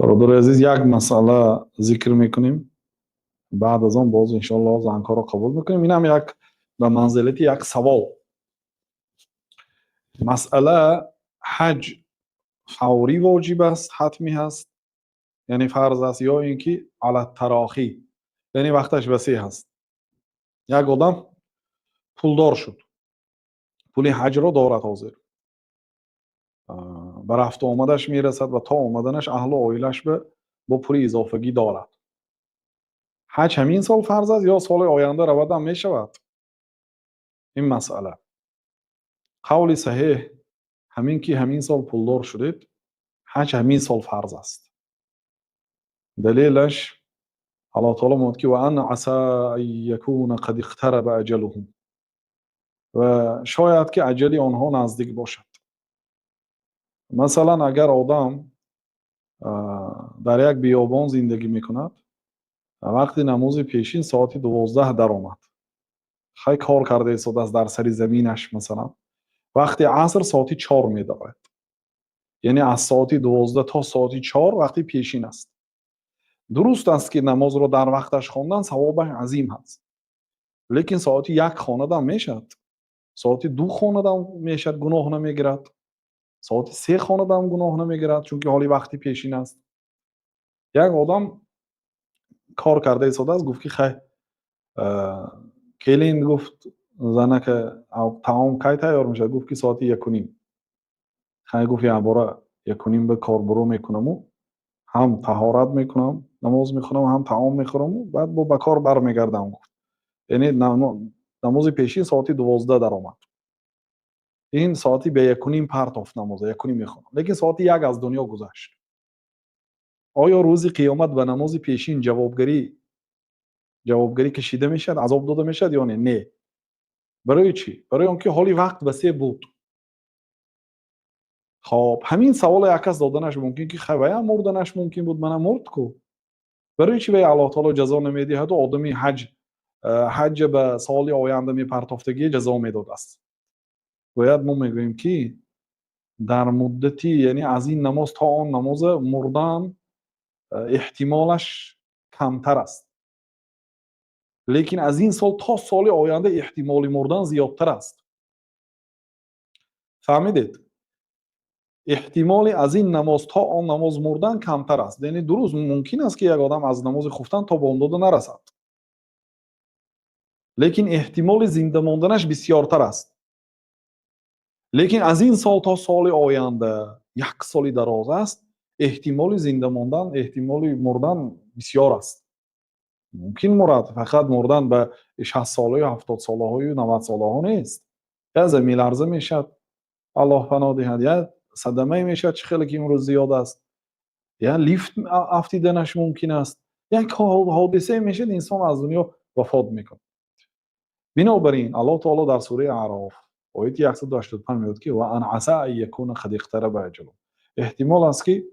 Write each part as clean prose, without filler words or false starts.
Бародари азиз, як масъала зикр мекунем, баъд аз он боз, иншоалло, зангҳоро қабул мекунем. Инам як ба манзилати як савол. Масъала: ҳаҷ фаврӣ воҷиб аст, ҳатмӣ ҳаст, яъне фарз аст, ё ин ки алат-тарохӣ, яъне вақташ васеъ ҳаст? Як одам пулдор шуд, пули ҳаҷро дорад, ҳозир ба рафту омадаш мерасад ва то омаданаш аҳлу оилаш бо пули изофагӣ дорад. Ҳаҷ ҳамин сол фарз аст ё соли оянда равадам мешавад? Ин масъала, қавли саҳеҳ ҳамин ки ҳамин сол пулдор шудед, ҳаҷ ҳамин сол фарз аст. Далелаш, Аллоҳ таоло мегӯяд ки وأن عسى أن يكون قد اقترب أجلهم, ва шояд ки аҷали онҳо наздик бошад. Масалан, агар одам дар як биёбон зиндагӣ мекунад, вақти намози пешин соати 12 даромад, хай, кор карда истодааст дар сари заминаш, масалан, вақти аср соати 4 медарояд, яъне аз соати 12 то соати 4 вақти пешин аст. Дуруст аст ки намозро дар вақташ хондан савобаш азим ҳаст, лекин соати 1 хонадам мешавад, соати 2 хонадам мешавад, гуноҳ намегирад, соати 3 хонадам гуноҳ намегирад, чунки ҳоли вақти пешин аст. Як одам кор карда истодааст, гуфт ки хай, келин гуфт, занака, таом кай тайёр мешавад? Гуфт ки соати 1:30. Хай, гуфт, якбора 1:30 ба корбурӯ мекунаму ҳам таҳорат мекунам, намоз мехонам, ҳам таом мехӯраму баъд бо ба кор бармегардам, гуфт. Яъне намози пешин соати 12 даромад, ин соати ба 1:30 партофт намоза, 1:30 мехонам, лекин соати 1 аз дунё гузашт. Оё рӯзи қиёмат ба намози пешин ҷавобгарӣ кашида мешавад, азоб дода мешавад ё не? Не. Барои чӣ? Барои он ки ҳоли вақт васеъ буд. Хоб, ҳамин саволо як кас доданаш мумкин ки хай, ваям мурданаш мумкин буд, мана мурд ку, барои чӣ вай Аллоҳ таоло ҷазо намедиҳаду одами ҳаҷҷа ба соли оянда мепартофтагие ҷазо медодааст? Бояд мо мегӯем ки дар муддати, яъне аз ин намоз то он намоза мурдан эҳтимолаш камтар аст, лекин аз ин сол то соли оянда эҳтимоли мурдан зиёдтар аст. Фаҳмидед? Эҳтимоли аз ин намоз то он намоз мурдан камтар аст, яъне дуруст, мумкин аст ки як одам аз намози хуфтан то бомдода нарасад, лекин эҳтимоли зинда монданаш бисёртар аст. Лекин аз ин сол то соли оянда як соли дароз аст, эҳтимоли зинда мондан, эҳтимоли мурдан бисёр аст. Мумкин мурад. Фақат мурдан ба 60-солаю 70-солаҳою 90-солаҳо нест. Я заминларза мешавад, Аллоҳ паноҳ диҳад, я садамае мешавад, чӣ хеле ки имрӯз зиёд аст, я лифт афтиданаш мумкин аст, як ҳодисае мешавад, инсон аз дунё вафот мекунад. Бинобар ин Аллоҳ таоло дар сураи Аъроф, ояти 185 мегӯяд ки وأن عسى أن يكون قد اقترب أجلهم, эҳтимол аст ки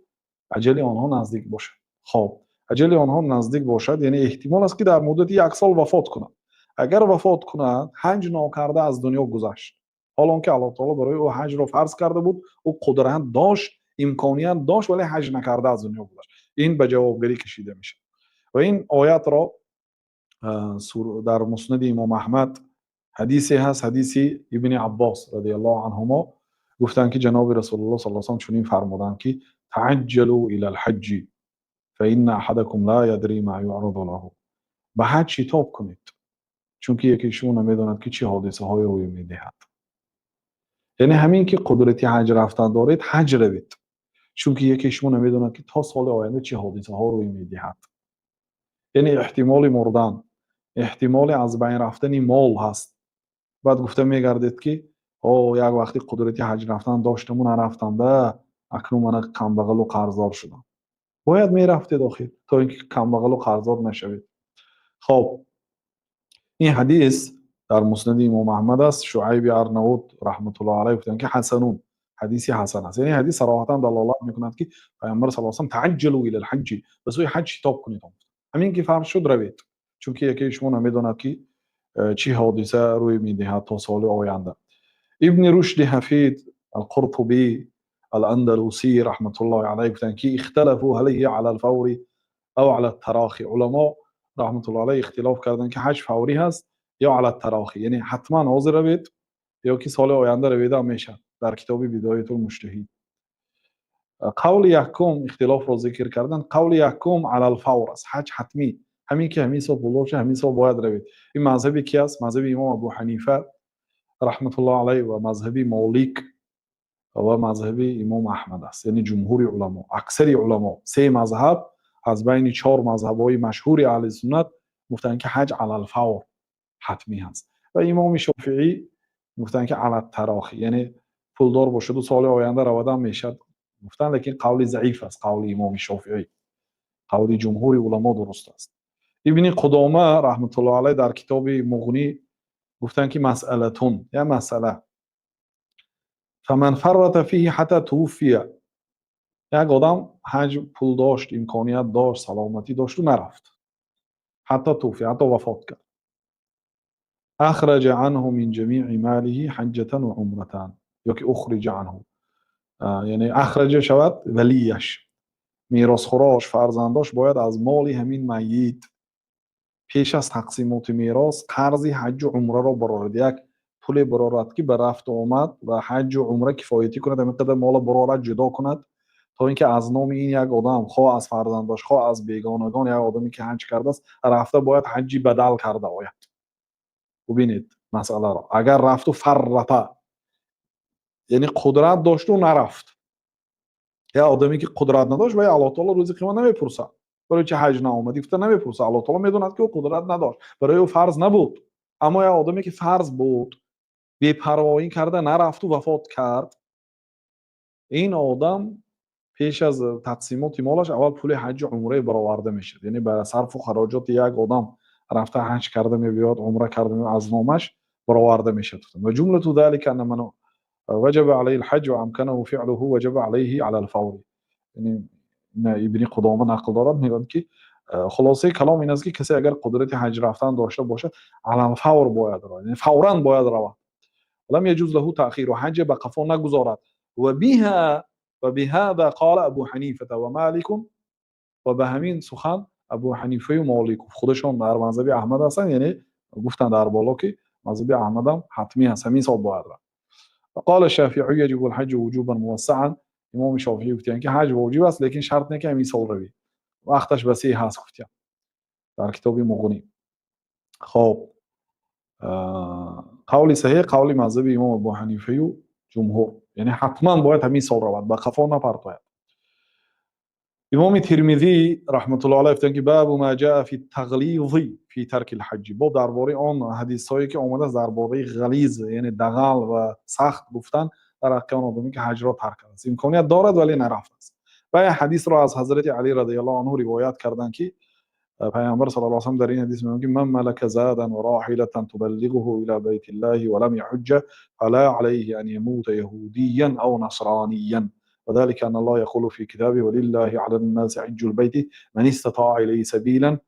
аҷали онҳо наздик бошад. Хоб, аҷали онҳо наздик бошад, яъне эҳтимол аст ки дар муддати як сол вафот кунад. Агар вафот кунад, ҳаҷ нокарда аз дунё гузашт, ҳол он ки Аллоҳ таоло барои ӯ ҳаҷро фарз карда буд, ӯ қудрат дошт, имконият дошт, вале ҳаҷ накарда аз дунё гузашт, ин ба ҷавобгарӣ кашида мешавад. Ва ин оятро дар Муснади Имом Аҳмад ҳадисе ҳаст, ҳадиси Ибни Аббос رضي الله عنهما. Гуфтанд ки ҷаноби Расулуллоҳ صلى الله عليه وسلم чунин фармуданд ки تعجلوا إلى الحج فإن أحدكم لا يدري ما يعرض له. Ба ҳаҷ шитоб кунед, чунки яке шумо намедонад ки чӣ ҳодисаҳое рӯй медиҳад. Яъне ҳамин ки қудрати ҳаҷ рафтан доред, ҳаҷ равед, чунки яке шумо намедонад ки то соли оянда чӣ ҳодисаҳо рӯй медиҳад. Яъне эҳтимоли мурдан, эҳтимоли аз байн рафтани мол ҳаст. Баъд гуфта мегардед ки о, як вақти қудрати ҳаҷ рафтан доштаму нарафтам да, акнун мана камбағалу қарздор шудам. Бояд мерафтед охир, то ин ки камбағалу қарздор нашавед. Хоб, ин ҳадис дар Муснади Имом Аҳмад аст. Шуайби Арнауд رحمة الله عليه гуфтанд ки حسن, ҳадиси ҳасан аст. Яъне ҳадис сароҳатан далолат мекунад ки Пайғамбар صلى الله عليه وسلم تعجلوا إلى الحج, ба сӯи ҳаҷ шитоб кунед, ҳамин ки фарз шуд, равед, чунки якеи шумо намедонад ки чӣ ҳодиса рӯй медиҳад то соли оянда. Ибни Рушди Ҳафид, Алқуртубӣ, Ал-Андалусӣ раҳматуллоҳи алайҳ гуфтанд, ки اختلفوا هل هي على الفور أو على التراخي. Уламо раҳматуллоҳи алайҳ ихтилоф карданд, ки ҳаҷ фаврӣ ҳаст ё على التراخي, яъне ҳатман ҳозир равед ё ки соли оянда раведам мешавад. Дар китоби Бидоятул Муҷтаҳид қавли якум ихтилофро зикр карданд. Қавли якум على الفور аст, ҳаҷ ҳатмӣ, ҳамин ки ҳамин сол пулдор шуд, ҳамин сол бояд равед. Ин мазҳаби ки аст? Мазҳаби имом Абу Ҳанифа раҳматуллоҳ алайҳ ва мазҳаби Молик ва мазҳаби имом Аҳмад аст, яъне ҷумҳури уламо, аксари уламо. Се мазҳаб аз байни чор мазҳабҳои машҳури аҳли суннат гуфтанд, ки ҳаҷ على الفور ҳатмӣ ҳаст ва имоми Шофиӣ гуфтанд, ки على التراخي, яъне пулдор бошаду соли оянда равадам мешавад гуфтанд, лекин қавли заиф аст қавли имоми Шофиӣ, қавли ҷумҳури уламо дуруст аст. Ибни Қудома раҳматуллоҳ алайҳ дар китоби Муғнӣ гуфтанд, ки مسألة, як масъала: فمن فرط فيه حتى توفي. Як одам ҳаҷ пул дошт, имконият дошт, саломатӣ дошту нарафт, حتى توفي, ҳатто вафот кард, أخرج عنه من جميع ماله حجة وعمرة ёки أخرج عنه, яъне أخرج шавад валияш, меросхӯрош, фарзандош бояд аз моли ҳамин майит пеш аз тақсимоти мерос қарзи ҳаҷҷу умраро барорад, як пуле барорад, ки ба рафту омад ва ҳаҷҷу умра кифоятӣ кунад. Ҳамин қадар мола барорад, ҷудо кунад, то ин ки аз номи ин як одам, хоҳ аз фарзандош, хоҳ аз бегонагон, як одаме ки ҳаҷ кардааст, рафта бояд ҳаҷҷи бадал карда ояд. Бубинед масъаларо: агар рафту فرط, яъне қудрат дошту нарафт. Як одаме ки қудрат надошт, вай Аллоҳ таоло рӯзи қиёмат намепурсад, барои чи ҳаҷ наомадӣ гуфта намепурсад. Аллоҳ таоло медонад, ки ӯ қудрат надошт, барои ӯ фарз набуд. Аммо як одаме ки фарз буд, бепарвоӣ карда нарафту вафот кард, ин одам пеш аз тақсимоти молаш аввал пули ҳаҷҷу умрае бароварда мешавад, яъне ба сарфу хароҷоти як одам рафта ҳаҷ карда мебиёд, умра карда мебиёд, аз номаш бароварда мешавад. وجملة ذلك أن من وجب عليه الحج وأمكنه فعله وجب عليه على الفور. Яъне Ибни Қудома нақл дорад, мегӯяд, ки хулосаи калом ин аст, ки касе агар қудрати ҳаҷ рафтан дошта бошад, على الفور бояд равад, яъне фавран бояд равад. لم يجز له تأخيره, ҳаҷа ба қафо нагузорад. وبها وبهذا قال أبو حنيفة ومالك. Ва ба ҳамин сухан Абу Ҳанифаю Молик худашон дар мазҳаби Аҳмад ҳастанд, яъне гуфтанд дар боло, ки мазҳаби Аҳмадам ҳатмӣ ҳаст, ҳамин сол бояд рафт. وقال الشافعي يجب الحج وجوبا موسعا. Имоми Шофиӣ гуфтиянд, ки ҳаҷ воҷиб аст, лекин шарт не, ки ҳамин сол равӣ, вақташ васеъ ҳаст, гуфтиянд дар китоби Муғнӣ. Хоб, қавли саҳеҳ қавли мазҳаби имом Абу Ҳанифаю ҷумҳур, яъне ҳатман бояд ҳамин сол равад, ба қафо напартояд. Имоми Тирмизӣ раҳматуллоҳ алайҳ гуфтанд, ки باب ما جاء في التغليظ في ترك الحج. Боб дар бораи он ҳадисҳое, ки омадааст дар бораи غليظ, яъне дағал ва сахт гуфтан дар ҳаққи он одаме, ки ҳаҷро тарк кардааст, имконият дорад, вале нарафтааст. Ва як ҳадисро аз ҳазрати Алӣ радиаллоҳу анҳу ривоят карданд, ки пайғамбар صلى الله عليه وسلم дар ин ҳадис мегӯянд, ки من ملك زادا وراحلة تبلغه إلى بيت الله ولم يحج فلا عليه أن يموت يهوديا أو نصرانيا، وذلك أن الله يقول في كتابه: ولله على الناس حج البيت من استطاع إليه سبيلا.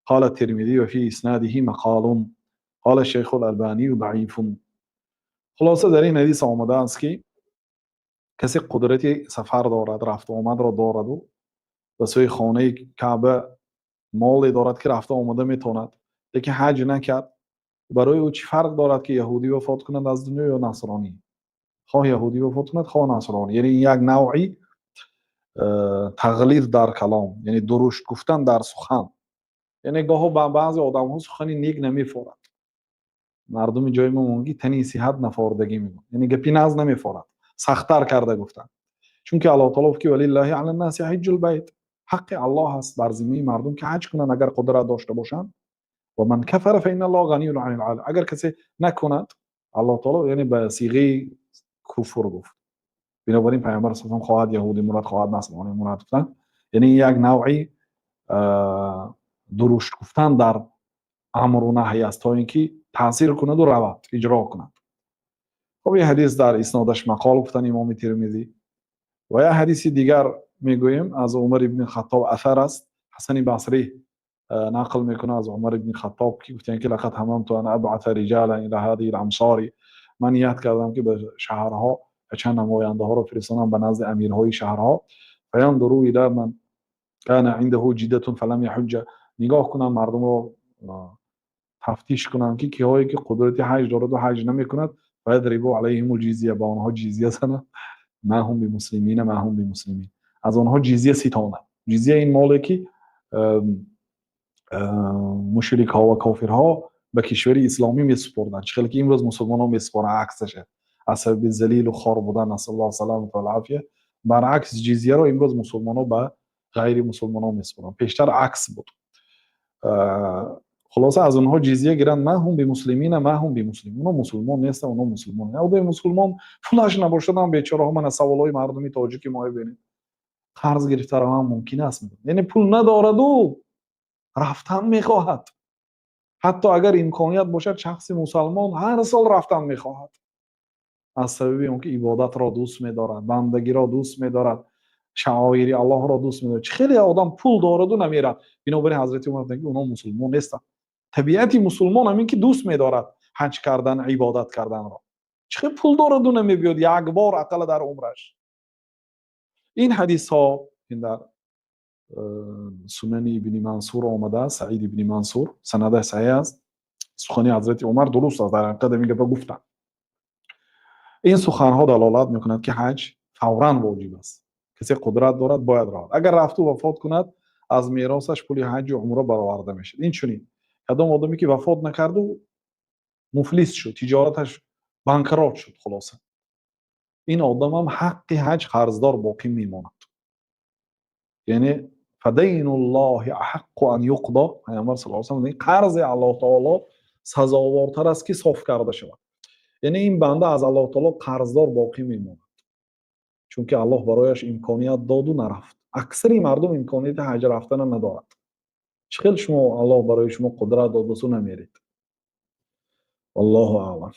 قال الترمذي: وفي إسناده مقال. قال الشيخ الألباني: ضعيف. Хулоса, дар ин ҳадис омадааст, ки касе қудрати сафар дорад, рафту омадро дораду ба сӯи хонаи Каъба моле дорад, ки рафта омада метавонад, лекин ҳаҷ накард, барои ӯ чӣ фарқ дорад, ки яҳудӣ вафот кунад аз дунё ё насронӣ, хоҳ яҳудӣ вафот кунад, хоҳ насронӣ. Яъне ин як навъи تغلیظ дар калом, яъне дурушт гуфтан дар сухан. Яъне гоҳо ба баъзе одамҳо сухани нек намефорад. Мардуми ҷои мо мегӯянд, ки тани сиҳат нафордагӣ мегӯянд, яъне гапи нағз намефорад, сахттар карда гуфтанд. Чунки Аллоҳ таоло гуфт, ки ولله على الناس حج البيت, ҳаққи Аллоҳ аст бар зиммаи мардум, ки ҳаҷ кунанд, агар қудрат дошта бошанд. ومن كفر فإن الله غني عن العالمين. Агар касе накунад, Аллоҳ таоло, яъне ба сиғаи куфр гуфт. Бинобар ин пайғамбар с хоҳад яҳудӣ мурад, хоҳад насронӣ мурад гуфтанд, яъне як навъи дурушт гуфтан дар амру наҳй аст, то ин ки таъсир кунаду равад, иҷро кунад. Хоб, ин ҳадис дар иснодаш мақол гуфтанд имоми Тирмизӣ. Ва як ҳадиси дигар мегӯем, аз Умар ибни Хаттоб асар аст. Ҳасани Басрӣ нақл мекунад аз Умар ибни Хаттоб, ки гуфтанд, ки لقد هممت أن أبعث رجالا إلى هذه الأمصار. Ман ният кардам, ки ба шаҳрҳо Чанд намояндаҳоро фиристоданд ба назди амирҳои шаҳрҳо. فينظروا إلى من كان عنده جدة فلم يحج. Нигоҳ кунанд, мардумро тафтиш кунанд, ки киҳое ки қудрати ҳаҷ дораду ҳаҷ намекунад. فيضربوا عليهم الجزية, ба онҳо ҷизя занад. ما هم بمسلمين، ما هم بمسلمين. Аз онҳо ҷизя ситонад. Ҷизя ин моле, ки мушрикҳо ва кофирҳо ба кишвари исломӣ месупурданд, чӣ хеле ки имрӯз мусулмонҳо месупоранд, аксаша, аз сабаби залилу хор будан, نسأل الله السلامة والعافية. Баръакс, ҷизяро имрӯз мусулмонҳо ба ғайри мусулмонҳо месупоранд, пештар акс буд. Хулоса, аз онҳо ҷизя гиранд. ما هم بمسلمين، ما هم بمسلمين. Онҳо мусулмон нестанд, онҳо мусулмон. Одами мусулмон пулаш набошадам, бечораҳо. Мана саволҳои мардуми тоҷики мо бинед: қарз гирифта равам мумкин аст? Яъне пул надораду рафтан мехоҳад. Ҳатто агар имконият бошад, шахси мусалмон ҳар сол рафтан мехоҳад, аз сабаби он ки ибодатро дӯст медорад, бандагиро дӯст медорад, шаоири Аллоҳро дӯст медорад. Чӣ хеле одам пул дораду намерад? Бинобар ин ҳазрати Умар гуфтанд, ки онҳо мусулмон нестанд. Табиати мусулмон ҳамин, ки дӯст медорад ҳаҷ кардан, ибодат карданро. Чӣ хел пул дораду намебиёд як бор ақалла дар умраш? Ин ҳадисҳо ин дар Сунани Ибни Мансур омадааст, Саид ибни Мансур, санадаш саҳеҳ аст. Сухани ҳазрати Умар дуруст аст, дар ҳақиқат ҳамин гапа гуфтанд. Ин суханҳо далолат мекунад, ки ҳаҷ фавран воҷиб аст. Касе қудрат дорад, бояд равад. Агар рафту вафот кунад, аз меросаш пули ҳаҷу умра бароварда мешавад. Инчунин кадом одаме ки вафот накарду муфлис шуд, тиҷораташ банкрот шуд, хулоса, ин одамам ҳаққи ҳаҷ қарздор боқӣ мемонад. Яъне فدين الله أحق أن يقضى. Пайғамбар صلى الله عليه, қарзи Аллоҳ таоло сазовортар аст, ки соф карда шавад. Яъне ин банда аз Аллоҳ таоло қарздор боқӣ мемонад, чунки Аллоҳ барояш имконият доду нарафт. Аксари мардум имконияти ҳаҷ рафтана надорад. Чӣ хел шумо, Аллоҳ барои шумо қудрат додасу намеред? Валлоҳу аълам.